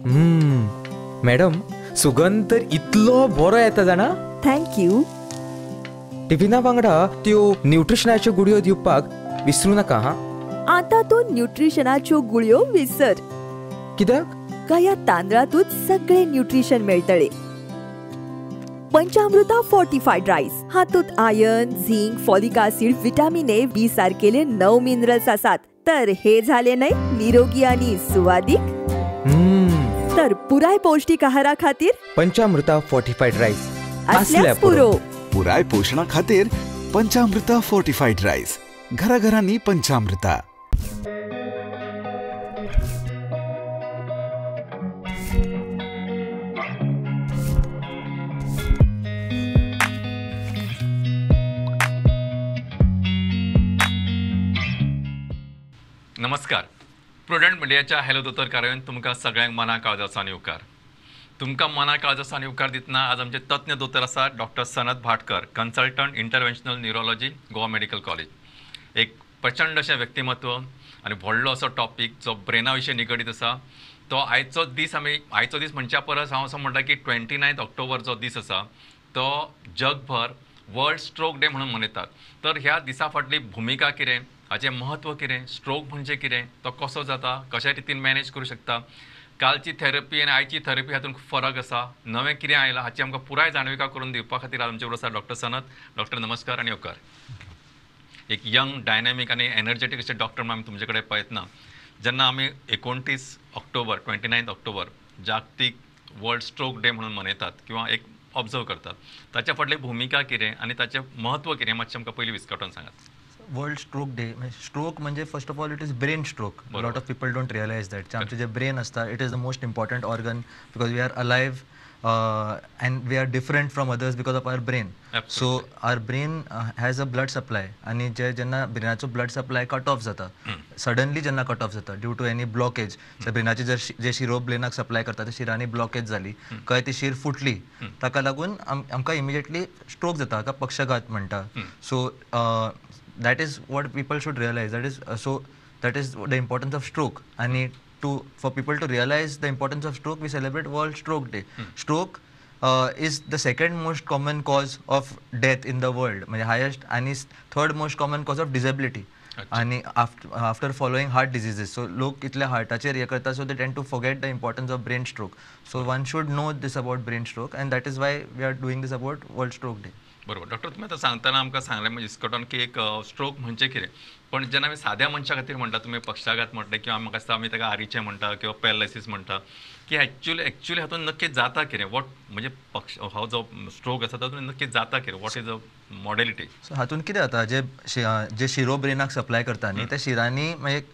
Madam, सुगंध तर इतलो बरो येता जाणा. Thank you. टिफिना वांगडा त्यो न्यूट्रिशनाच्यो गुळयो दिवपाक विसरू नाका. हा, आता तूं न्यूट्रिशनाच्यो गुळयो विसर. कित्याक? ह्या तांदळातूच सगळे न्यूट्रिशन मेळटले. पंचामृता फोर्टिफाईड राईस हातूंत iron, zinc, folic acid, vitamin A, B सारकेले 9 minerals आसात. तर हे झाले न्हय निरोगी आणि सुवादीक. तर पुराय पौष्टिक आहारा खातीर पंचामृता फोर्टिफाईड राईस असल्यास पुरो. पुराय पोषणा खातीर पंचामृता फोर्टिफाईड राईस. घराघरांनी पंचामृता. नमस्कार. प्रुडंट मिडियाच्या हॅलो दोतोर कार्यावळीन तुमकां सगळ्यांक मना काळजाचो आनी उपकार. तुमकां मना काळजाचो आनी उपकार दितना आज आमचे तज्ञ दोतोर आसा doctor Sanat Bhatkar, consultant interventional neurology, Goa medical college. एक प्रचंड अशें व्यक्तिमत्व आनी व्हडलो असो टॉपीक जो ब्रेना विशीं निगडीत आसा. तो आयचो दीस आमी आयचो दीस म्हणच्या परस हांव असो म्हणटा की 29 ऑक्टोबर जो दीस आसा तो जगभर वर्ल्ड स्ट्रोक डे म्हणून मनयतात. तर ह्या दिसा फाटली भुमिका कितें, हाचें म्हत्व कितें, स्ट्रोक म्हणजे कितें, तो कसो जाता, कशा रितीन मॅनेज करूं शकता, कालची थेरपी आनी आयची थेरपी हातूंत फरक आसा, नवें कितें आयलां हाची आमकां पुराय जाणविका करून दिवपा खातीर आज आमचे बरोबर आसा डॉक्टर सनत. डॉक्टर नमस्कार आनी येवकार. एक यंग, डायनॅमीक आनी एनर्जेटीक अशे डॉक्टर म्हणून आमी तुमचे कडेन पळयतना जेन्ना आमी 29 ऑक्टोबर 29 ऑक्टोबर जागतीक वर्ल्ड स्ट्रोक डे म्हणून मनयतात किंवा एक ऑब्जर्व करतात, ताच्या फाटली भुमिका कितें आनी ताचें म्हत्व कितें मातशें आमकां पयलीं विस्कटून सांगात. वर्ल्ड स्ट्रोक डे, स्ट्रोक म्हणजे first of all it is brain stroke. Lot of people don't realise that. आमचे जे ब्रेन आसता it is the most important organ because we are alive and we are different from others because of our brain. So our brain has a blood supply आनी जे जेन्ना ब्रेनाचो blood supply cut off जाता, suddenly जेन्ना cut off जाता due two any blockage, ब्रेनाची जर जे शिरो ब्रेनाक supply करता ते शिरांनी blockage जाली, काय ती शीर फुटली, ताका लागून आमकां इमिजिएटली स्ट्रोक जाता, हाका पक्षघात म्हणटा. So that is what people should realize. That is so that is the importance of stroke. And for people to realize the importance of stroke, we celebrate World Stroke Day. Stroke is the second most common cause of death in the world, highest, and is third most common cause of disability. And after following heart diseases. So lok itle heartacher ye karta, so they tend to forget the importance of brain stroke. So one should know this about brain stroke, and that is why we are doing this about World Stroke Day. बरोबर. Doctor, तुमी आतां सांगतना आमकां सांगलें म्हणजे इस्कॉटन की एक stroke म्हणजे कितें, पण जेन्ना आमी साद्या मनशा खातीर म्हणटा, तुमी पक्षाघात म्हणटा किंवा म्हाका दिसता आमी ताका आरीचें म्हणटा किंवा पॅरालिसीस म्हणटा, की एक्च्युअली हातूंत नक्की जाता कितें, what म्हणजे पक्ष हो जो स्ट्रोक आसा तातूंत नक्की जाता कितें, what is a modality? So हातूंत कितें जाता, जे शिरो ब्रेनाक सप्लाय करता न्ही त्या शिरांनी मागीर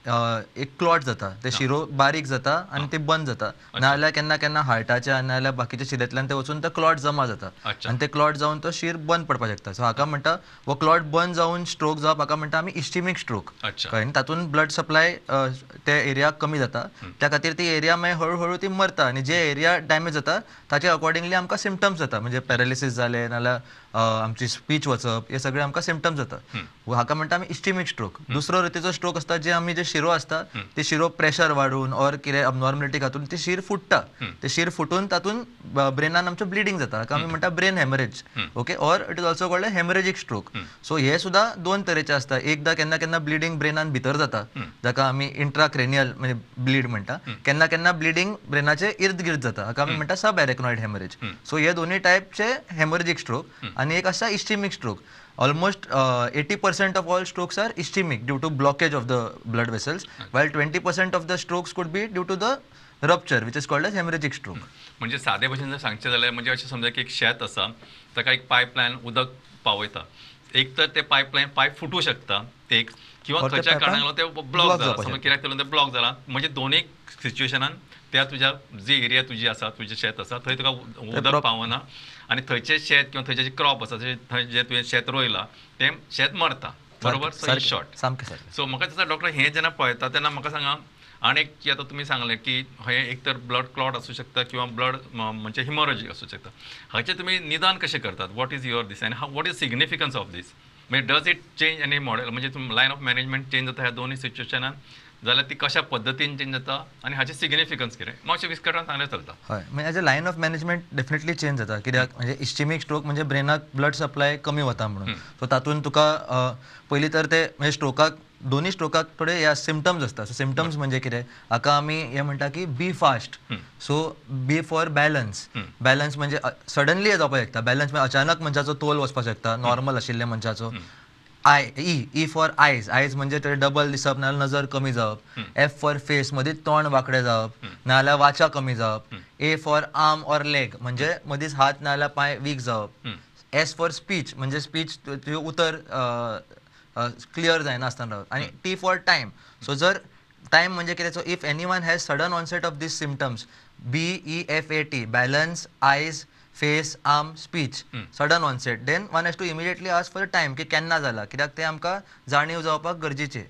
एक क्लॉट जाता, ते शिरो बारीक जाता आनी ते बंद जाता. नाजाल्यार केन्ना केन्ना हार्टाच्या नाजाल्यार बाकीच्या शिरेंतल्यान ते वचून ते क्लॉट जमा जाता आनी ते क्लॉट जावन तो शीर बंद पडपाक शकता. सो हाका म्हणटा हो क्लॉट बंद जावन स्ट्रोक जावप, हाका म्हणटा आमी इस्टिमीक स्ट्रोक. कळ्ळें? तातूंत ब्लड सप्लाय त्या एरियाक कमी जाता, त्या खातीर ती एरिया मागीर हळू हळू ती मरता आनी जे एरिया डॅमेज जाता ताचे अकॉर्डिंगली आमकां सिमटम्स जाता, म्हणजे पॅरालिसीस जालें नाजाल्यार आमची स्पीच वचप, हे सगळे आमकां सिमटम्स जाता. हाका म्हणटा आमी इस्टिमीक स्ट्रोक. दुसरो रितीचो स्ट्रोक आसता जे आमी जे शिरो आसता ते शिरो प्रेशर वाडून ऑर कितें अबनॉर्मलिटी घातून ती शीर फुट्टा, ते शीर फुटून तातूंत ब्रेनान आमचें ब्लिडींग जाता, हाका आमी म्हणटा brain haemorrhage. Okay, or it is also called haemorrhagic stroke. So हे सुद्दां दोन तरेचे आसता. एकदां केन्ना केन्ना ब्लिडींग ब्रेनान भितर जाता, जाका आमी इंट्राक्रेनियल म्हणजे ब्लीड म्हणटा. केन्ना केन्ना ब्लिडींग ब्रेनाचे इर्द गिर्द जाता, हाका आमी म्हणटा सब एरेक्नॉइड हेमरेज. सो हे दोनूय टायपचे हेमरेजीक स्ट्रोक आनी एक आसा ischaemic stroke. Almost 80% of all strokes are ischemic due to blockage of the blood vessels, while 20% of the strokes could be due to the rupture, which is called as hemorrhagic stroke. म्हणजे सादे भाशेन जर सांगचें जाल्यार म्हणजे अशें समजा की एक शेत आसा, ताका एक पायपलायन उदक पावयता, एक तर ते पायपलायन पायप फुटूं शकता एक, किंवा खंयच्या कारणाक लागून ते ब्लॉक जाला, समज कित्याक लागून ते ब्लॉक जाला, म्हणजे दोनूय सिच्युएशनान त्या तुज्या जी एरिया तुजी आसा, तुजें शेत आसा थंय तुका उदक पावना आनी थंयचें शेत किंवा थंयचें जें क्रॉप आसा, थंय जें तुवें शेत रोयलां तें शेत मरता. बरोबर? सो इन शॉर्ट सामकें सारकें. सो म्हाका दिसता डॉक्टर हें जेन्ना पळयता तेन्ना म्हाका सांगा आनी एक की आतां तुमी सांगलें की हें एक तर ब्लड क्लॉट आसूं शकता किंवा ब्लड म्हणजे हिमोरेजीक आसूं शकता, हाचें तुमी निदान कशें करतात? What is your this and what is significance of this? म्हणजे does it change any model, म्हणजे तुम लायन ऑफ मॅनेजमेंट चेंज जाता ह्या दोनूय सिच्युएशनान जाल्यार ती कशा पद्दतीन चेंज जाता आनी हाचें सिग्निफिकन्स कितें मातशें विस्कटावन सांगल्यार चलता. हय, म्हणजे as a line of management definitely change जाता. कित्याक म्हणजे इस्चिमीक स्ट्रोक म्हणजे ब्रेनाक ब्लड सप्लाय कमी वता म्हणून. सो तातूंत तुका पयलीं तर ते म्हणजे स्ट्रोकाक दोन्ही स्ट्रोकाक थोडे हे सिमटम्स आसता. सो सिमटम्स म्हणजे कितें, हाका आमी हें म्हणटा की B fast. So B for balance. Balance म्हणजे सडनली जावपाक शकता. बॅलन्स म्हणजे अचानक मनशाचो तोल वचपाक शकता नॉर्मल आशिल्ल्या मनशाचो. I E E for eyes, eyes म्हणजे ते डबल दिसप नाजाल्यार नजर कमी जावप. एफ फॉर फेस, मदींच तोंड वांकडें जावप नाजाल्यार वाचा कमी जावप. A for arm or leg म्हणजे मदींच हात नाजाल्यार पांय वीक जावप. एस फॉर स्पीच म्हणजे स्पीच उतर क्लियर जायना आसतना रावप. आनी टी फॉर टायम. सो जर टायम म्हणजे कितें, so if anyone has sudden onset of these symptoms B E F A T, balance, eyes, face, arm, speech, sudden onset, then one has to immediately ask for time की केन्ना जाला, कित्याक तें आमकां जाणीव जावपाक गरजेचें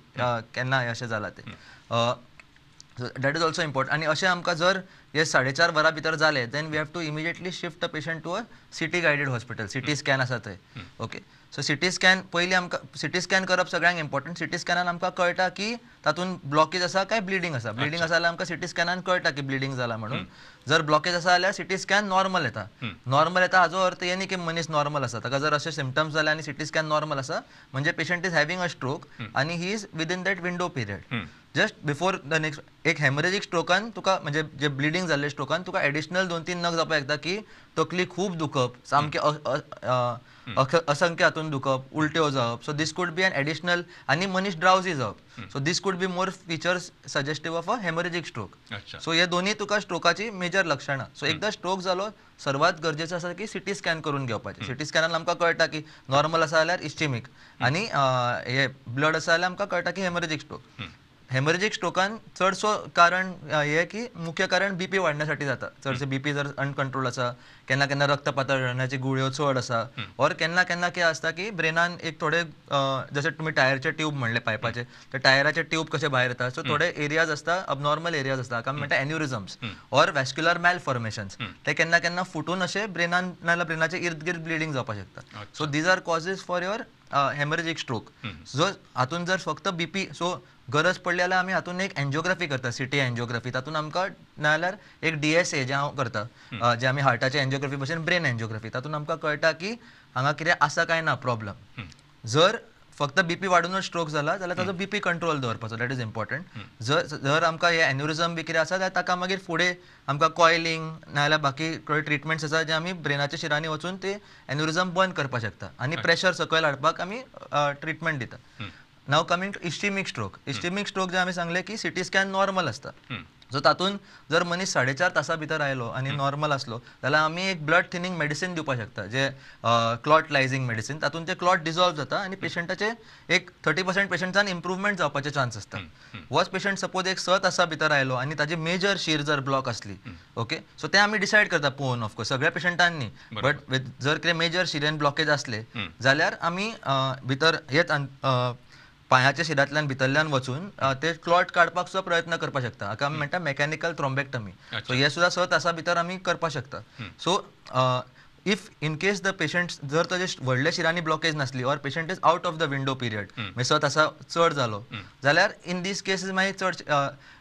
केन्ना अशें जालां तें. That is also important. आनी अशें आमकां जर हे 4.5 वरां भितर जालें then we have to immediately shift a patient to a CT guided hospital. CT scan आसा थंय. ओके, सो सिटी स्कॅन पयलीं आमकां सिटी स्कॅन करप सगळ्यांक इम्पॉर्टंट. सिटी स्कॅनान आमकां कळटा की तातूंत ब्लॉकेज आसा काय ब्लिडींग आसा. ब्लिडींग आसा जाल्यार आमकां सिटी स्कॅनान कळटा की ब्लिडींग जाला म्हणून. जर ब्लॉकेज आसा जाल्यार सिटी स्कॅन नॉर्मल येता. नॉर्मल येता हाजो अर्थ हे न्ही की मनीस नॉर्मल आसा. ताका जर अशे सिमटम्स जाले आनी सिटी स्कॅन नॉर्मल आसा म्हणजे patient is having a stroke आनी he is within that window period just before the next. एक हेमरेजीक स्ट्रोकान तुका म्हणजे जे ब्लिडींग जाल्ले स्ट्रोकान तुका एडिशनल 2-3 नग जावपाक शकता की तकली खूब दुखप, सामकें असंख्य हातून दुखप, उलट्यो जावप. So this could be an additional, आनी मनीस ड्रावजी जावप. So this could be more features suggestive of a haemorrhagic stroke. So हे दोन्ही तुका स्ट्रोकाची मेजर लक्षणां. सो एकदां स्ट्रोक जालो सर्वात गरजेचें आसा की सिटी स्कॅन करून घेवपाचें. सिटी स्कॅनान आमकां कळटा की नॉर्मल आसा जाल्यार इस्चिमीक आनी हे ब्लड आसा जाल्यार आमकां कळटा की हेमरेजीक स्ट्रोक. हेमरेजीक स्ट्रोकान चडसो कारण हे की मुख्य कारण बीपी वाडण्यासाठी जाता. चडशे बीपी जर अनकंट्रोल आसा, केन्ना केन्ना रक्त पातळण्याची गुळयो चड आसा, और केन्ना केन्ना कितें आसता की ब्रेनान एक थोडे जशे तुमी टायरचे ट्यूब म्हणले पायपाचे, ते टायराचे ट्यूब कशे भायर येता, सो थोडे एरियाज आसता अबनॉर्मल एरियाज आसता, हाका म्हणटा एन्युरिजम्स ऑर वॅस्क्युलर मॅलफॉर्मेशन्स. ते केन्ना केन्ना फुटून अशे ब्रेनान नाजाल्यार ब्रेनाचे इर्द गिर्द ब्लिडींग जावपाक शकता. So these are causes for your haemorrhagic stroke. जो हातून जर फक्त बीपी, सो गरज पडली जाल्यार आमी हातून एक एन्जियोग्राफी करता, सिटी एन्जियोग्राफी. तातूंत आमकां नाजाल्यार एक DSA जें हांव करता, जें आमी हार्टाचे एन्जियोग्राफी भशेन ब्रेन एन्जियोग्राफी, तातूंत आमकां कळटा की हांगा कितें आसा काय ना प्रॉब्लम. जर फक्त बीपी वाडूनच स्ट्रोक जाला जाल्यार ताजो बीपी कंट्रोल दवरपाचो, that is important. जर जर आमकां हे एन्युरिजम बी कितें आसा जाल्यार ताका मागीर फुडें आमकां कॉयलिंग नाजाल्यार बाकी थोडे ट्रिटमेंट्स आसा जे आमी ब्रेनाच्या शिरांनी वचून ते एन्युरिजम बंद करपाक शकता आनी प्रेशर सकयल हाडपाक आमी ट्रिटमेंट दिता. Now coming to ischaemic stroke. Ischaemic stroke जे आमी सांगलें की सिटी स्कॅन नॉर्मल आसता. सो तातूंत जर मनीस 4.5 तासां भितर आयलो आनी नॉर्मल आसलो जाल्यार आमी एक ब्लड थिनींग मेडिसीन दिवपाक शकता, जे क्लॉट लायझींग मेडिसीन. तातूंत ते क्लॉट डिजॉल्व जाता आनी पेशंटाचे एक 30% पेशंटान इम्प्रूवमेंट जावपाचे चान्स आसता. वच पेशंट सपोज एक 6 तासां भितर आयलो आनी ताजी मेजर शीर जर ब्लॉक आसली, ओके, सो ते आमी डिसायड करता पळोवन, ऑफकोर्स सगळ्या पेशंटान न्ही, बट जर कितें मेजर शिरेन ब्लॉकेज आसले जाल्यार आमी भितर हेच पांयाच्या शिरांतल्यान भितरल्यान वचून ते क्लॉट काडपाक सुद्दां प्रयत्न करपाक शकता. हाका आमी म्हणटा मेकॅनिकल थ्रोम्बेक्टमी. सो हे सुद्दां 6 तासां भितर आमी करपाक शकता. So if in case the patient जर ताजे व्हडल्या शिरांनी ब्लॉकेज नासली or patient is out of the window period, म्हणजे 6 तासां चड जालो जाल्यार इन these cases मागीर चड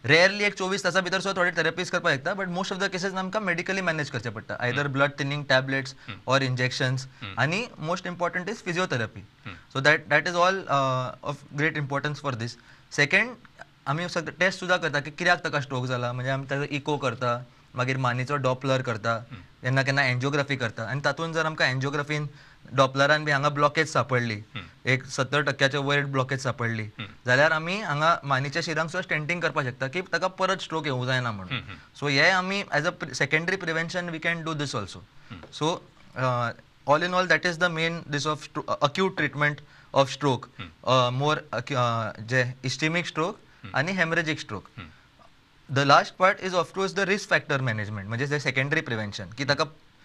रेयरली एक 24 तासां भितर सुद्दां थोडे थेरपीज करपाक शकता, but most of the cases आमकां मेडिकली मॅनेज करचें पडटा, either blood thinning tablets or injections, आनी most important is physiotherapy. So that is all of great importance for this. Second, आमी सगळे टेस्ट सुद्दां करता की कित्याक ताका स्ट्रोक जाला, म्हणजे आमी ताजो इको करता, मागीर मानीचो डॉपलर करता, केन्ना केन्ना एन्जियोग्राफी करता. आनी तातूंत जर आमकां एन्जियोग्राफीन डॉपलरान बी हांगा ब्लॉकेज सापडली, एक 70% वयर ब्लॉकेज सापडली जाल्यार आमी हांगा मानीच्या शिरांक सुद्दां स्टेंटींग करपाक शकता की ताका परत स्ट्रोक येवंक जायना म्हणून. सो हे आमी as a secondary prevention we can do this also. So all in all that is the main this of acute treatment of stroke, more J ischaemic stroke आनी haemorrhagic stroke. The last part is of course the risk factor management, म्हणजे जे secondary prevention की ताका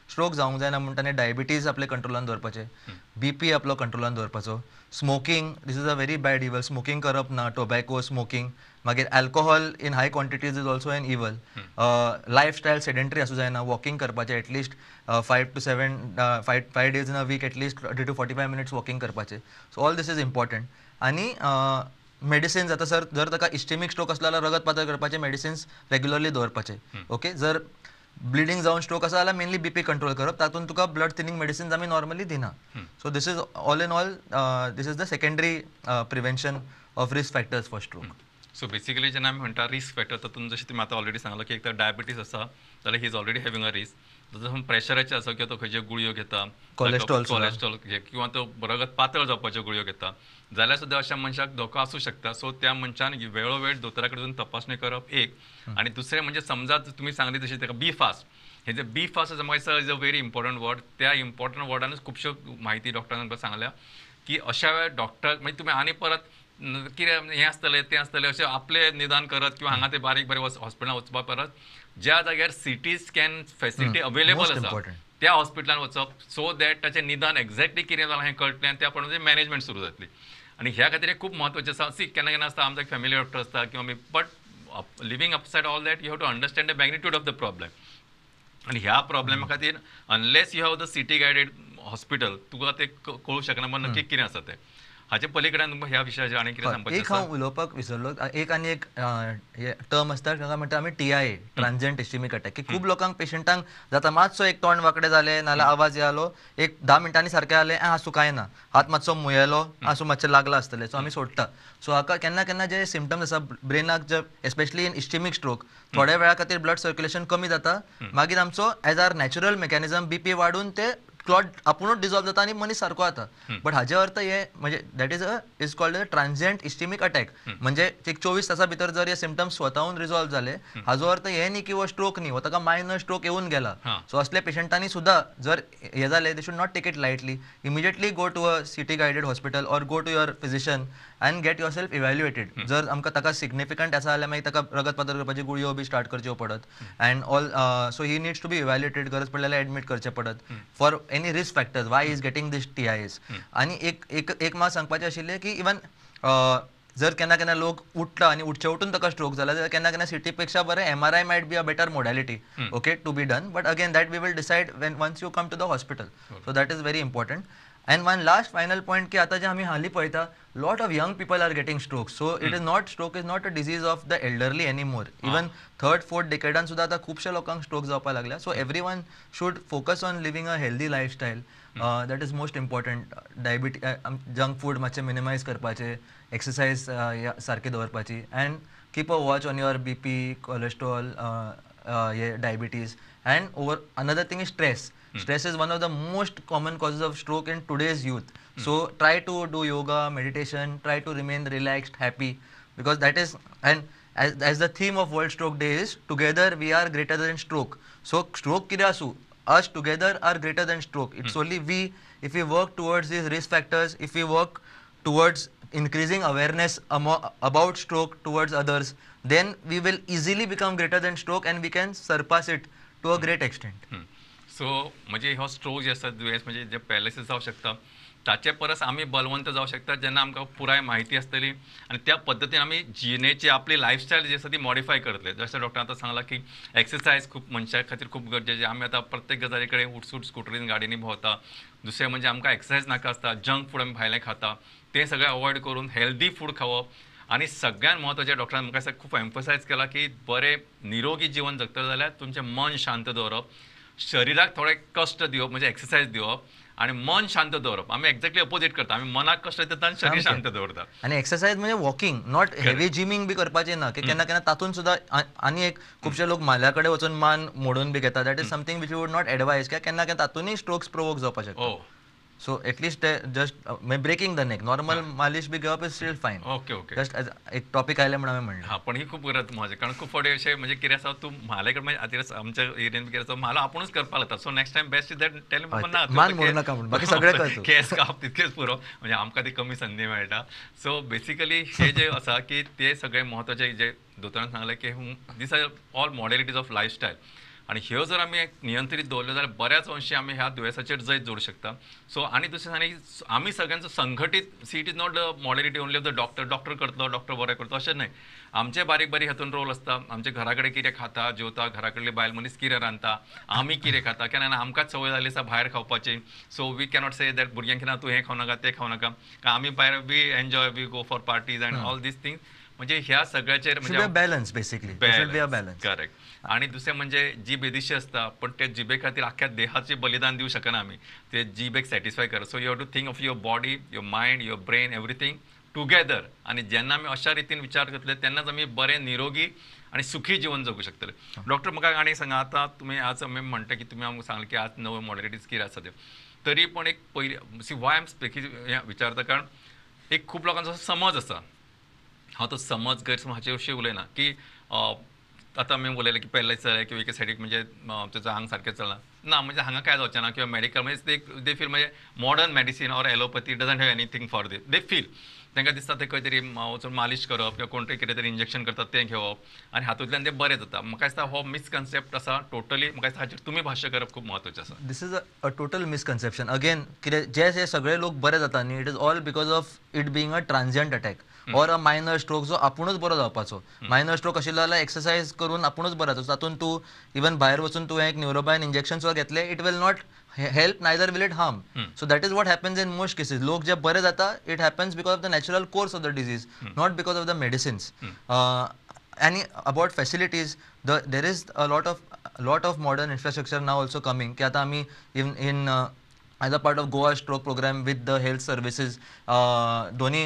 stroke जावंक जायना म्हूण ताणें diabetes आपले कंट्रोलान दवरपाचें, बीपी आपलो कंट्रोलान दवरपाचो, smoking this is a very bad evil, smoking करप ना, टोबॅको स्मोकींग, मागीर alcohol in high quantities is also an evil, lifestyle sedentary आसूं जायना, वॉकिंग करपाचें at least 5 to 5 days in a week at least 30 to 45 minutes walking करपाचें. So all this is important. आनी medicines आतां sir जर ताका इस्टेमीक stroke आसलो जाल्यार रगत पातळ करपाचे मेडिसिन्स रेग्युलरली दवरपाचे. ओके, जर ब्लिडींग जावन स्ट्रोक आसा जाल्यार मेनली बीपी कंट्रोल करप, तातूंत तुका ब्लड थिनींग मेडिसिन्स आमी नॉर्मली दिना. So this is all in all this is the secondary prevention of risk factors for stroke. So basically जेन्ना आमी म्हणटा रिस्क फॅक्टर, तातूंत जशें तुमी आतां ऑलरेडी सांगलां की एक तर डायबिटीज आसा जाल्यार he is already having a risk, जसो प्रेशराचें आसा किंवा तो खंयच्यो गुळयो घेता, कोलेस्ट्रॉल किंवा तो रगत पातळ जावपाच्यो गुळयो घेता जाल्यार सुद्दां अशा मनशाक धोको आसूं शकता. सो त्या मनशान वेळोवेळ दोतोरा कडेन वचून तपासणी करप एक, आनी दुसरें म्हणजे समजा तुमी सांगली तशी ताका बी फास्ट, हे जे बी फास्ट आसा म्हाका दिसता is a very important word. त्या इम्पॉर्टंट वर्डानूच खुबश्यो म्हायती डॉक्टरान आमकां सांगल्या की अशा वेळार डॉक्टर म्हणजे तुमी आनी परत कितें हें आसतलें तें आसतलें अशें आपलें निदान करत किंवा हांगा ते बारीक बारीक हॉस्पिटलान वचपा परत ज्या जाग्यार सीटी स्कॅन फॅसिलिटी अवेलेबल आसा त्या हॉस्पिटलान वचप, सो that ताचें निदान एक्झॅक्टली कितें जालां हें कळटलें आनी त्या प्रमाणे मॅनेजमेंट सुरू जातली. आनी ह्या खातीर हें खूब म्हत्वाचें आसा. सी केन्ना केन्ना आसता आमचो फॅमिली डॉक्टर आसता किंवा आमी, but living upside all that you have to understand the magnitude of the problem. आनी ह्या प्रॉब्लेमा खातीर unless you have the CT guided hospital तुका तें कळूं शकना मग नक्की कितें आसा तें. हाचे पलीकडेन तुमकां ह्या विशयाचेर आनी कितें सांगपाचें? एक हांव उलोवपाक विसरलो, एक आनी एक टर्म आसता ताका म्हणटा आमी TIA, transient ischaemic attack. की खूब लोकांक पेशंटांक जाता मातसो एक तोंड वांकडें जालें नाल्यार आवाज आलो, एक 10 मिनटांनी सारकें जालें, आसूं कांय ना, हात मातसो मुयेलो, आसूं मातशें लागलां आसतलें, सो आमी सोडटा. सो हाका केन्ना केन्ना जे सिमटम्स आसा ब्रेनाक, जे एस्पेशली इन इस्टेमीक स्ट्रोक, थोड्या वेळा खातीर ब्लड सर्क्युलेशन कमी जाता, मागीर आमचो as our natural mechanism BP वाडून ते क्लॉट आपुणूच डिजॉल्व जाता आनी मनीस सारको जाता. बट हाजे अर्थ हे म्हणजे that is a is called a transient ischaemic attack. म्हणजे एक 24 तासां भितर जर हे सिमटम्स स्वताहून रिजॉल्व जाले, हाजो अर्थ हे न्ही की हो स्ट्रोक न्ही, हो ताका मायनर स्ट्रोक येवन गेला. सो असल्या पेशंटांनी सुद्दां जर हे जालें, they should not take it lightly, immediately go to a CT guided hospital or go to your physician and get yourself evaluated. जर आमकां ताका सिग्निफिकंट आसा जाल्यार मागीर ताका रगत पातळ करपाची गुळयो बी स्टार्ट करच्यो पडत and all. So he needs to be evaluated, गरज पडल्यार एडमीट करचें पडत for any risk factors why is getting this TIAs. आनी एक एक एक मात सांगपाचें आशिल्लें की इवन जर केन्ना केन्ना लोक उठला आनी उठचे उठून ताका स्ट्रोक जाला जाल्यार केन्ना केन्ना सिटी पेक्षा बरें MRI might be a better modality, okay, to be done. But again that we will decide when once you come to the hospital. So that is very important. And one last final point की आतां जे आमी हालीं पळयता, lot of young people are getting stroke. So it is not, stroke is not a disease of the elderly anymore. Even third fourth डेकेडान सुद्दां आतां खुबश्या लोकांक stroke जावपाक लागल्या. So everyone should focus on living a healthy lifestyle, that is most important. Junk food मातशें मिनिमायज करपाचें, exercise सारकी दवरपाची, and keep a watch on your BP, cholesterol, hey diabetes. And over another thing is stress. Stress is one of the most common causes of stroke in today's youth. So try to do yoga, meditation, try to remain relaxed, happy, because that is, and as the theme of World Stroke Day is, together we are greater than stroke. So stroke कितें आसूं, us together are greater than stroke. It's only we, if we work towards these risk factors, if we work towards increasing awareness about stroke towards others, then we will easily become greater than stroke and we can surpass it to a great extent. So म्हणजे हो stroke जे आसा दुयेंस म्हणजे जे paralysis जावं शकता ताचे परस आमी बलवंत जावं शकता जेन्ना आमकां पुराय म्हायती आसतली आनी त्या पद्दतीन आमी जिणेची आपली लायफस्टायल जी आसा ती मॉडिफाय करतले. जशें डॉक्टरान आतां सांगलां की एक्सरसायज खूब मनशा खातीर खूब गरजेची. आमी आतां प्रत्येक गजाली कडेन उठसूट स्कुटरीन गाडयांनी भोंवता. दुसरें म्हणजे आमकां एक्सरसायज नाका आसता, जंक फूड आमी भायलें खाता, तें सगळें अवॉयड करून हेल्दी फूड खावप. आनी सगळ्यांत म्हत्वाचें डॉक्टरान म्हाका खूब एम्फसायज केलां की बरें निरोगी जिवन जगतले जाल्यार तुमचें मन शांत दवरप, शरिराक थोडे कश्ट दिवप म्हणजे एक्सरसायज दिवप आनी मन शांत दवरप. आमी एक्झॅक्टली अपोजीट करता, आमी मनाक कश्ट दिता आनी शरीर शांत दवरता. आनी एक्सरसायज म्हणजे वॉकिंग, not heavy gymming बी करपाचें ना, की केन्ना केन्ना तातूंत सुद्दां आनी एक खुबशे लोक म्हाल्या कडेन वचून मान मोडून बी घेता. That is something which you would not advise, कित्याक केन्ना केन्ना तातूंतय स्ट्रोक्स प्रोवोक जावपाक शकता. So at least just breaking the neck, normal मालिश बी घेवप is still fine. Okay okay, just एक टॉपिक आयलें म्हणून हांवें म्हणलें. हां, पण ही खूब गरज म्हत्वाची, कारण खूब फावटी अशें म्हणजे कितें आसा तूं म्हाले कडेन म्हणजे आतां आमच्या एरियेन कितें आसा म्हालो आपुणूच करपाक लागता. So next time best is that tell ना मान मोडू नाका म्हणून, बाकी सगळें कर, केस काप तितकेच पुरो, म्हणजे आमकां ती कमी संदी मेळटा. सो बेसिकली हे जे आसा की ते सगळे म्हत्वाचे जे दोतोरान सांगलें की these are all modalities of lifestyle. आनी ह्यो जर आमी नियंत्रीत दवरल्यो जाल्यार बऱ्याच अंशी आमी ह्या दुयेंसाचेर जैत जोडूं शकता. सो आनी दुसरें आनी आमी सगळ्यांचो संघटीत, see it is not the modality only of the doctor, doctor करतलो डॉक्टर बरें करतलो अशें न्हय, आमचे बारीक बारीक हातून रोल आसता. आमचे घरा कडेन कितें खाता जेवता, घरा कडली बायल मनीस कितें रांदता, आमी कितें खाता, केन्ना आमकांच संवय जाल्ली आसा भायर खावपाची. So we cannot say that भुरग्यांक ना तूं हें खावं नाका तें खावं नाका, कारण आमी भायर we enjoy, we go for parties and all these things. म्हणजे ह्या सगळ्याचेर म्हणजे बॅलन्स, बेसिकली बॅलन्स. करेक्ट. आणि दुसरें म्हणजे जीब येदीशी आसता पण त्या जिबे खातीर आख्ख्या देहाचे बलिदान दिवं शकना आमी, ते जीबेक सॅटिस्फाय कर. So you have to think of your body, your mind, your brain, everything together. आनी जेन्ना आमी अशा रितीन विचार करतले तेन्नाच आमी बरें निरोगी आनी सुखी जीवन जगू शकतले. डॉक्टर म्हाका आनी सांगा, आतां तुमी आज आमी म्हणटा की तुमी आमकां सांगलें की आज नव्यो मॉडलिटीज कितें आसा त्यो, तरी पण एक पयली सी वाय एम स्पिकींग विचारता कारण एक खूब लोकांचो समज आसा, हांव तो समज गैरसमज हाचे विशीं उलयना की आतां आमी उलयलें की पॅरलायज जालें किंवा एके सायडीक म्हणजे ताचो आंग सारकें चलना ना, म्हणजे हांगा कांय जावचें ना किंवा मॅडिकल म्हणजे they feel म्हणजे modern medicine or allopathy doesn't have anything for they, they feel तांकां दिसता ते खंय तरी वचून मालिश करप किंवा कोण तरी कितें तरी इंजेक्शन करतात तें घेवप आनी हातूंतल्यान तें बरें जाता. म्हाका दिसता हो मिसकन्सेप्ट आसा टोटली, म्हाका दिसता हाचेर तुमी भाश्य करप खूब म्हत्वाचें आसा. This is a total misconception. Again कितें जे जे सगळे लोक बरे जाता न्ही, it is all because of it being a transient attack or a minor stroke जो आपुणूच बरो जावपाचो. मायनर स्ट्रोक आशिल्लो जाल्यार एक्सरसायज करून आपुणूच बरो जाता, तातूंत तूं इवन भायर वचून तुवें एक न्युरोबायन इंजेक्शन सुद्दां घेतलें, it will not help, neither will it harm. So that is what happens in most cases. लोक जे बरे जाता, it happens because of the natural course of the disease, not because of the medicines. आनी about facilities, there is a lot of modern infrastructure now also coming की आतां आमी in as a part of Goa stroke program with the health services, दोन्ही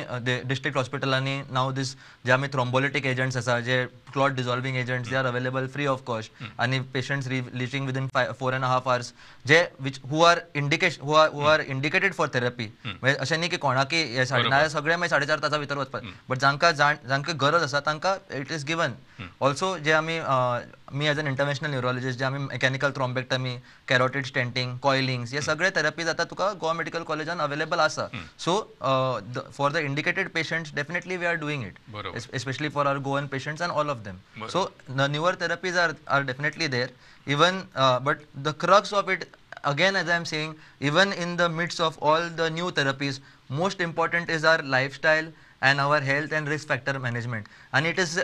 district हॉस्पिटलांनी नाव दीस जे आमी थ्रोम्बोलिटीक agents आसा, जे clot dissolving agents, they are available free of cost आनी patients reaching within 4.5 hours J which who are indication who are indicated for therapy. म्हणजे अशें न्ही की कोणाकी हे नाल्यार सगळे मागीर 4.5 तासां भितर वचपाक, बट जांकां जांकां गरज आसा तांकां it is given. Also जे आमी मी एज एन इंटरनॅशनल न्युरोलॉजिस्ट जे आमी mechanical thrombectomy, carotid stenting, coilings, हे सगळे थेरपीज आतां तुका गोवा मेडिकल कॉलेजान अवेलेबल आसा. So for the indicated patients definitely we are doing it, especially for our Goan patients and all of them. So the newer therapies are definitely there, even but the crux of it, again as I am saying, even in the midst of all the new therapies, most important is our lifestyle and our health and risk factor management. And it is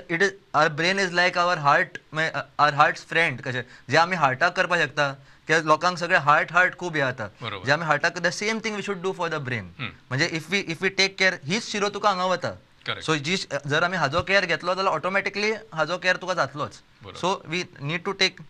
our brain is like our heart, our heart's friend. कशें जे आमी हार्टाक करपाक शकता, कित्याक लोकांक सगळे heart खूब हे जाता, जे आमी हार्टाक, the same thing we should do for the brain. म्हणजे if we take care, हीच शिरो तुका हांगा वता. सो जी जर आमी हाजो केअर घेतलो जाल्यार ऑटोमॅटिकली हाजो केअर तुका जातलोच. So we need to take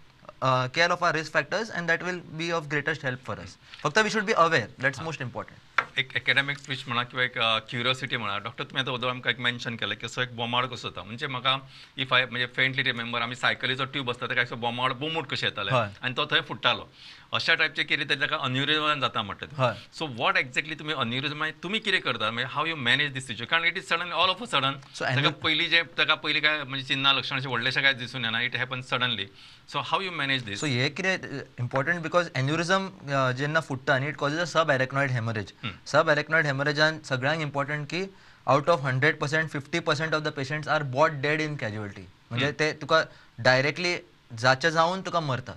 care of our risk factors and that will be of greatest help for us. फक्त we should be aware, that's most important. एक एकेडमिक स्पीच म्हणा किंवा एक curiosity म्हणा, doctor तुमी आतां वदळ आमकां एक मेन्शन केलें की असो एक बोमाड कसो जाता, म्हणजे म्हाका if I म्हणजे फेंटली रिमेंबर आमी सायकलीचो ट्यूब आसता ताका असो बोमाड बोमूट कशें येताले आनी तो थंय फुट्टालो, अशा टायपचे कितें तरी ताका अन्युरिजमान जाता म्हणटा. सो what exactly तुमी अन्युरिजमान तुमी कितें करता, म्हणजे how you manage this situation, कारण it is sudden, all of a sudden. ताका पयलीं जे ताका पयलीं काय म्हणजे चिन्हां लक्षणां अशें व्हडलेशें काय दिसून येना, it happen suddenly. So how you manage this? So हे कितें इम्पॉर्टंट because aneurysm जेन्ना फुट्टा न्ही, it causes a sub arachnoid haemorrhage. Sub arachnoid हेमरेजान सगळ्यांक इम्पॉर्टंट की out of 100% 50% of the patients are brought dead in casualty. म्हणजे ते तुका डायरेक्टली जाचे जावन तुका मरता.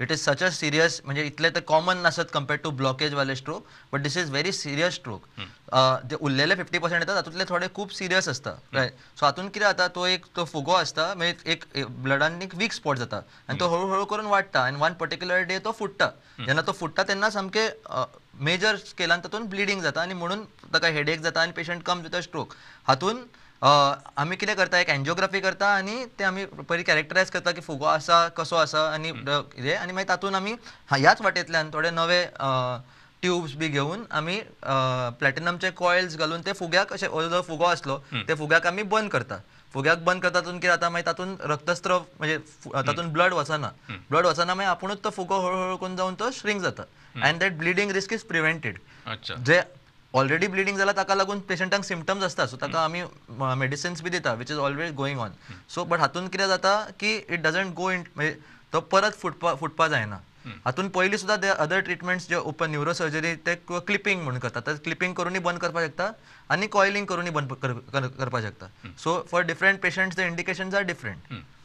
It is such a serious, म्हणजे इतले तर कॉमन नासत कम्पेर्ड टू ब्लॉकेज वाले stroke, but this is very serious stroke. जे उरलेले 50% येता तातूंतले थोडे खूब सिरियस आसता. रायट. सो हातून कितें जाता, तो एक तो फुगो आसता, म्हणजे एक ब्लडान एक वीक स्पॉट जाता आनी तो हळू हळू करून वाडटा आनी वन पर्टिक्युलर डे तो फुट्टा. जेन्ना तो फुट्टा तेन्ना सामकें मेजर स्केलान तातूंत ब्लिडींग जाता आनी म्हणून ताका हेडेक जाता आनी patient comes with a stroke. हातून आमी कितें करता, एक एन्जियोग्राफी करता आनी ते आमी पयलीं कॅरेक्टरायज करता की फुगो आसा कसो आसा आनी कितें, आनी मागीर तातूंत आमी ह्याच वाटेंतल्यान थोडे नवे ट्यूब्स बी घेवन आमी प्लॅटिनमचे कॉयल्स घालून ते फुग्याक अशें जो फुगो आसलो ते फुग्याक आमी बंद करता. फुग्याक बंद करता तातूंत कितें जाता, मागीर तातूंत रक्तस्त्राव म्हणजे तातूंत ब्लड वचना, ब्लड वचना मागीर आपुणूच तो फुगो हळू हळू करून जावन तो श्रिंक जाता and that bleeding risk is prevented. J already bleeding जाला ताका लागून पेशंटांक सिमटम्स आसता, सो ताका आमी मेडिसिन्स बी दिता which is always going on. So but हातूंत कितें जाता की it doesn't go इन, म्हणजे तो परत फुटपा जायना. हातूंत पयलीं सुद्दां ते अदर ट्रिटमेंट्स जे ओपन न्युरोसर्जरी ते क्लिपींग म्हणून करता, तर क्लिपींग करूनय बंद करपाक शकता आनी कॉयलिंग करूनय बंद करपाक शकता. So for different patients the indications are different.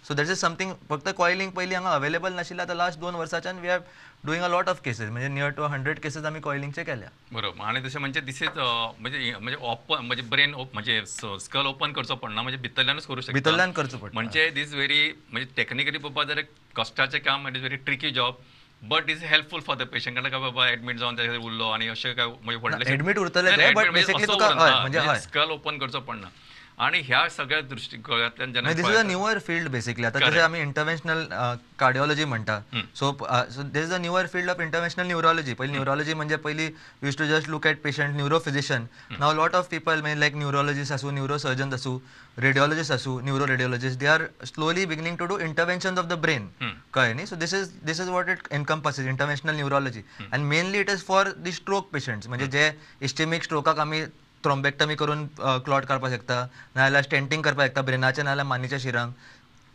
So that is something फक्त कॉयलिंग पयलीं हांगा अवेलेबल नाशिल्लें. आतां लास्ट 2 वर्साच्यान we are doing a lot of cases, म्हणजे नियर टू 100 केसीस आमी कॉयलिंगचे केल्या. बरोबर. आनी तशें म्हणजे दिस is म्हणजे म्हणजे ओपन म्हणजे ब्रेन म्हणजे स्कल ओपन करचो पडना, म्हणजे भितरल्यानूच करूं शकता, भितरल्यान करचो पडटा. म्हणजे दीस व्हेरी म्हणजे टॅक्निकली पळोवपा जाल्यार कश्टाचें काम, it is very tricky job, but is helpful for the patient. कारण काय बाबा एडमीट जावन ताचे उरलो आनी अशें काय म्हणजे व्हडलें एडमीट उरतले, बट बेसिकली तुका स्कल ओपन करचो पडना. आणि ह्या सगळ्या दृष्टिकोनातल्यान जेन्ना this is a newer field basically. आतां जशें आमी इंटरव्हेन्शनल कार्डिओलॉजी म्हणटा, so this is a newer field of interventional neurology. पयलीं न्युरोलॉजी म्हणजे पयलीं used to just look at patient neurophysician. Now lot of people म्हणजे लायक न्युरोलॉजिस्ट आसूं, न्युरोसर्जन्स आसूं, रेडिओलॉजिस्ट आसूं, neuro radiologist, they are slowly beginning to do intervention of the brain. कळ्ळें न्ही? So this is what it encompasses, interventional neurology. And mainly it is for the stroke patients, म्हणजे जे इस्टेमीक स्ट्रोकाक आमी thrombectomy करून clot काडपाक शकता, नाजाल्यार स्टेंटींग करपाक शकता ब्रेनाच्या नाजाल्यार मानीच्या शिरांक.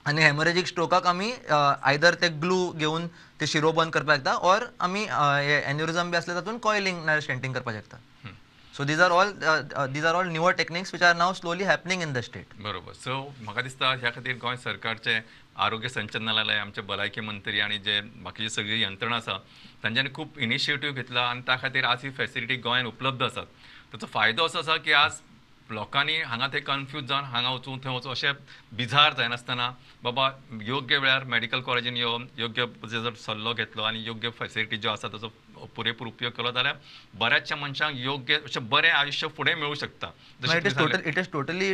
आनी हेमरेजीक स्ट्रोकाक आमी आयदर ते ग्लू घेवन ते शिरो बंद करपाक शकता, ऑर आमी एन्युरिजम बी आसले तातूंत कॉयलिंग नाजाल्यार स्टेंटींग करपाक शकता. So these are all newer techniques which are now slowly happening in the state. बरोबर. सो म्हाका दिसता ह्या खातीर गोंय सरकारचें आरोग्य संचालनालय, आमचे भलायकी मंत्री आनी जे बाकीची सगळी यंत्रणा आसा तांच्यांनी खूब इनिशिएटीव घेतला आनी त्या खातीर आज ही फॅसिलिटी गोंयांत उपलब्ध आसात. ताचो फायदो असो आसा की आज लोकांनी हांगा थंय कन्फ्यूज जावन हांगा वचूं थंय वचूं अशें बिजार जायनासतना बाबा योग्य वेळार मेडिकल कॉलेजीन येवन योग्य जर सल्लो घेतलो आनी योग्य फॅसिलिटी ज्यो आसा ताचो पुरेपूर उपयोग केलो जाल्यार बऱ्याचशा मनशांक योग्य अशें बरें आयुश्य फुडें मेळूं शकता. It is totally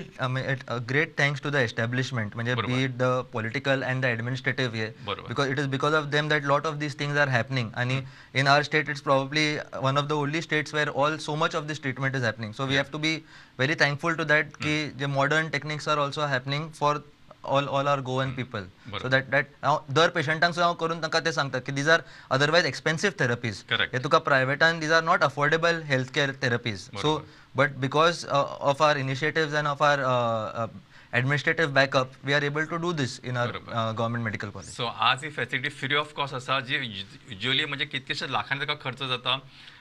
great thanks to the establishment, म्हणजे be it the political and the administrative hey, because it is because of them that lot of these things are happening. आनी in our state it's probably one of the only states where all so much of this treatment is happening. So we have to be very thankful to that की जे modern techniques are also happening for all our Goan people. So that हांव दर पेशंटांक सुद्दां हांव करून तांकां तें सांगता की these are otherwise expensive therapies, हे तुका प्रायवेटान these are not affordable health care therapies. So but because of our initiatives and of our administrative backup we are able to do this in our government medical college. So आज ही facility free of cost आसा, जी usually म्हणजे कितकेशे लाखांनी ताका खर्च जाता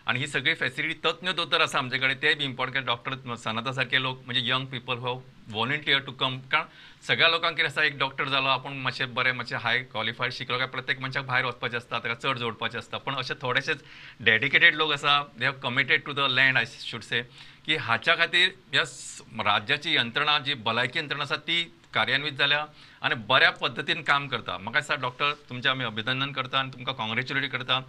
आनी ही सगळी फॅसिलिटी तज्ञ दोतोर आसा आमचे कडेन, ते बी इम्पॉर्टंट. डॉक्टर सनाता सारके लोक म्हणजे young people who volunteer to come. कारण सगळ्या लोकांक कितें आसा, एक डॉक्टर जालो आपूण मातशें बरें मातशें हाय क्वॉलिफायड शिकलो काय प्रत्येक मनशाक भायर वचपाचें आसता, ताका चड जोडपाचें आसता. पण अशे थोडेशेच डेडिकेटेड लोक आसा, they have committed to the land I should say, की हाच्या खातीर ह्या राज्याची यंत्रणा जी भलायकी यंत्रणा आसा ती कार्यान्वीत जाल्या आनी बऱ्या पद्दतीन काम करता. म्हाका दिसता डॉक्टर तुमचें आमी अभिनंदन करता आनी तुमकां कॉंग्रेच्युलेट करता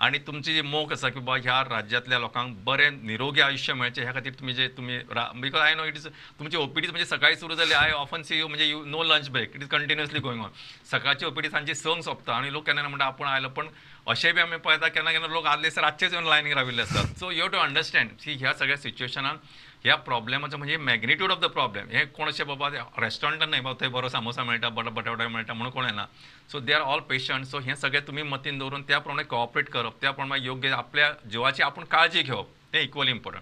आनी तुमची जी मोख आसा की बाबा ह्या राज्यांतल्या लोकांक बरें निरोगी आयुश्य मेळचें ह्या खातीर तुमी जे तुमी because I know it is तुमची ओपीडी म्हणजे सकाळी सुरू जाली, I often C you म्हणजे you no lunch break, it is continuously going on. सकाळची ओपीडी सांजची 6 सोंपता आनी लोक केन्ना म्हणटा आपूण आयलो, पण अशें बी आमी पळयता केन्ना केन्ना लोक आदले दीस रातचेच येवन लायनीक राविल्ले आसतात. So you have to understand की ह्या सगळ्या सिच्युएशनान ह्या प्रॉब्लेमाचो म्हणजे मॅग्निट्यूड ऑफ the problem हें कोण अशें बाबा रेस्टॉरंटान न्हय बाबा थंय बरो सामोसा मेळटा, बरो बटाटो मेळटा म्हणून कोण येना. So they are all patient. So हें सगळें तुमी मतीन दवरून त्या प्रमाणे कॉपरेट करप, त्या प्रमाणे योग्य आपल्या जिवाची आपूण काळजी घेवप तें इक्वली इम्पॉर्टंट.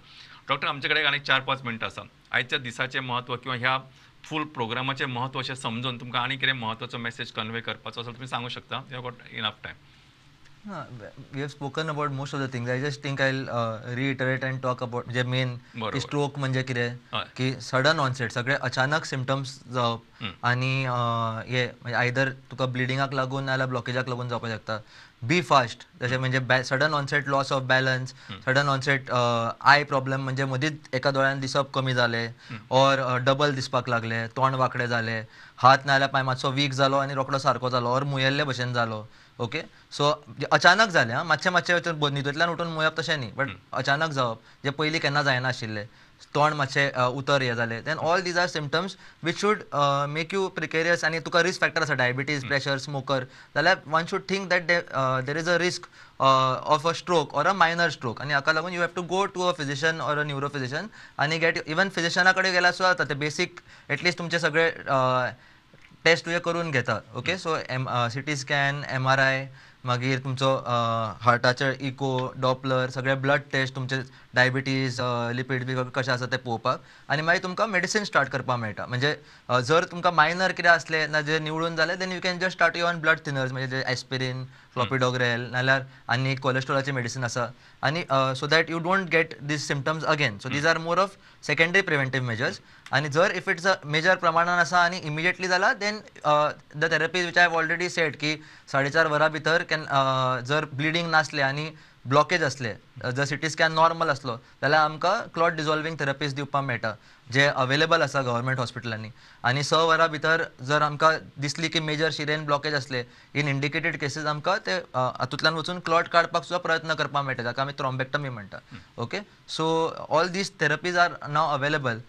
डॉक्टर आमचे कडेन आनीक 4-5 मिनटां आसा. आयच्या दिसाचें म्हत्व किंवा ह्या फूल प्रोग्रामाचें म्हत्व अशें समजून तुमकां आनी कितें म्हत्वाचो मॅसेज कन्वे करपाचो आसा तुमी सांगू शकता. You have got enough time. We have spoken about most of the things. I just think I'll reiterate and talk about म्हणजे मेन की स्ट्रोक म्हणजे कितें की सडन ऑनसेट, सगळे अचानक सिमटम्स जावप आनी हे म्हणजे आयदर तुका ब्लिडिंगाक लागून नाजाल्यार ब्लॉकेजाक लागून जावपाक शकता. बी फास्ट, जशें म्हणजे sudden onset loss of balance, sudden onset eye problem म्हणजे मदींच एका दोळ्यान दिसप कमी जालें ऑर डबल दिसपाक लागलें, तोंड वांकडें जालें, हात नाजाल्यार पांय मातसो वीक जालो आनी रोकडो सारको जालो ऑर मुयेल्ले भशेन जालो. ओके, सो अचानक जालें आं, मातशें मातशें न्हिदेंतल्यान उठून मुयप तशें न्ही, बट अचानक जावप जें पयलीं केन्ना जायनाशिल्लें, तोंड मातशें उतर हें जालें, then all these are symptoms which should make you precarious. आनी तुका रिस्क फॅक्टर आसा, डायबिटीज, प्रेशर, स्मोकर, जाल्यार one should think that there is a risk of a stroke or a minor stroke. आनी हाका लागून you have to go to a physician or a neurophysician आनी get even फिजिशना कडेन गेल्यार सुद्दां जाता, ते बेसीक एटलिस्ट तुमचे सगळे टेस्ट तुवें करून घेता. Okay, so CT scan, MRI, मागीर तुमचो हार्टाचे इको, डॉपलर, सगळे ब्लड टेस्ट, तुमचे डायबिटीज, लिपीड बी कशें आसा तें पळोवपाक आनी मागीर तुमकां मेडिसीन स्टार्ट करपाक मेळटा. म्हणजे जर तुमकां मायनर कितें आसलें ना जे निवळून जालें then you can just start you on blood thinners, म्हणजे जे एस्पिरीन, क्लॉपिडोग्रेल, नाल्यार आनी कोलेस्ट्रॉलाची मेडिसीन आसा आनी so that you don't get these symptoms again. So these are more of secondary preventive measures. आनी जर if it's a major प्रमाणान आसा आनी इमिजिएटली जाला then the therapies which I have already said की 4.5 वरां भितर can जर ब्लिडींग नासलें आनी ब्लॉकेज आसले, जर सिटी स्कॅन नॉर्मल आसलो जाल्यार आमकां क्लॉट डिजॉल्वींग थेरपीज दिवपाक मेळटा जे अवेलेबल आसा गव्हर्मेंट हॉस्पिटलांनी. आनी 6 वरां भितर जर आमकां दिसली की मेजर शिरेन ब्लॉकेज आसले इन इंडिकेटेड केसीस आमकां ते हातूंतल्यान वचून क्लॉट काडपाक सुद्दां प्रयत्न करपाक मेळटा, जाका आमी थ्रोम्बेक्टमी म्हणटा. Okay, so all these therapies are now available.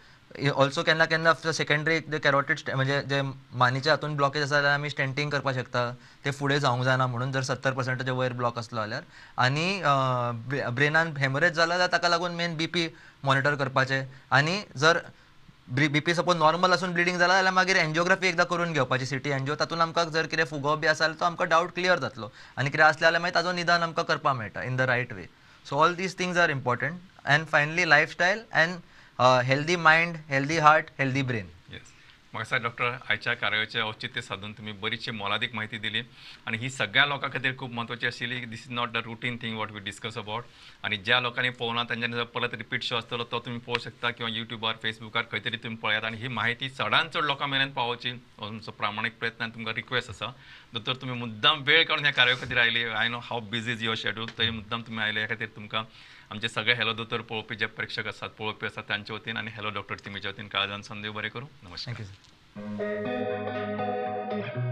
Also केन्ना केन्ना सेकेंडरी जे कॅरोटीड म्हणजे जे मानीच्या हातून ब्लॉकेज आसा जाल्यार आमी स्टेंटींग करपाक शकता, ते फुडें जावंक जायना म्हणून जर 70%च्या वयर ब्लॉक आसलो जाल्यार. आनी ब्रेनान हेमरेज जाला जाल्यार ताका लागून मेन बीपी मॉनिटर करपाचें आनी जर बीपी सपोज नॉर्मल आसून ब्लिडींग जाला जाल्यार मागीर एन्जियोग्राफी एकदां करून घेवपाची, सिटी एन्जियो, तातूंत आमकां जर कितें फुगो बी आसा जाल्यार तो आमकां डावट क्लियर जातलो आनी कितें आसलें जाल्यार मागीर ताजो निदान आमकां करपाक मेळटा in the right way. So all these things are important. And finally lifestyle and healthy mind, healthy heart, healthy brain. Yes, म्हाका दिसता डॉक्टर आयच्या कार्यावळीचें औचित्य साधून तुमी बरीचशी मोलादीक म्हायती दिली आनी ही सगळ्या लोकां खातीर खूब म्हत्वाची आशिल्ली. This is not the routine thing what we discuss about. आनी ज्या लोकांनी पळोवना तांच्यांनी जर परत रिपीट शो आसतलो तो तुमी पळोवंक शकता किंवा युट्यूबार, फेसबुकार खंय तरी तुमी पळयात आनी ही म्हायती चडान चड लोकां मेरेन पावोवची हो तुमचो प्रामाणीक प्रयत्न आनी तुमकां रिक्वेस्ट आसा. दोतोर तुमी मुद्दाम वेळ काडून ह्या कार्यावळी खातीर आयली. I know how busy is your schedule, तरी मुद्दाम तुमी आयले ह्या खातीर तुमकां आमचे सगळे हॅलो दोतोर पळोवपी जे प्रेक्षक आसात, पळोवपी आसात तांचे वतीन आनी हॅलो डॉक्टर टिमीच्या वतीन काळजान संदेव बरें करूं. नमस्कार. Thank you sir.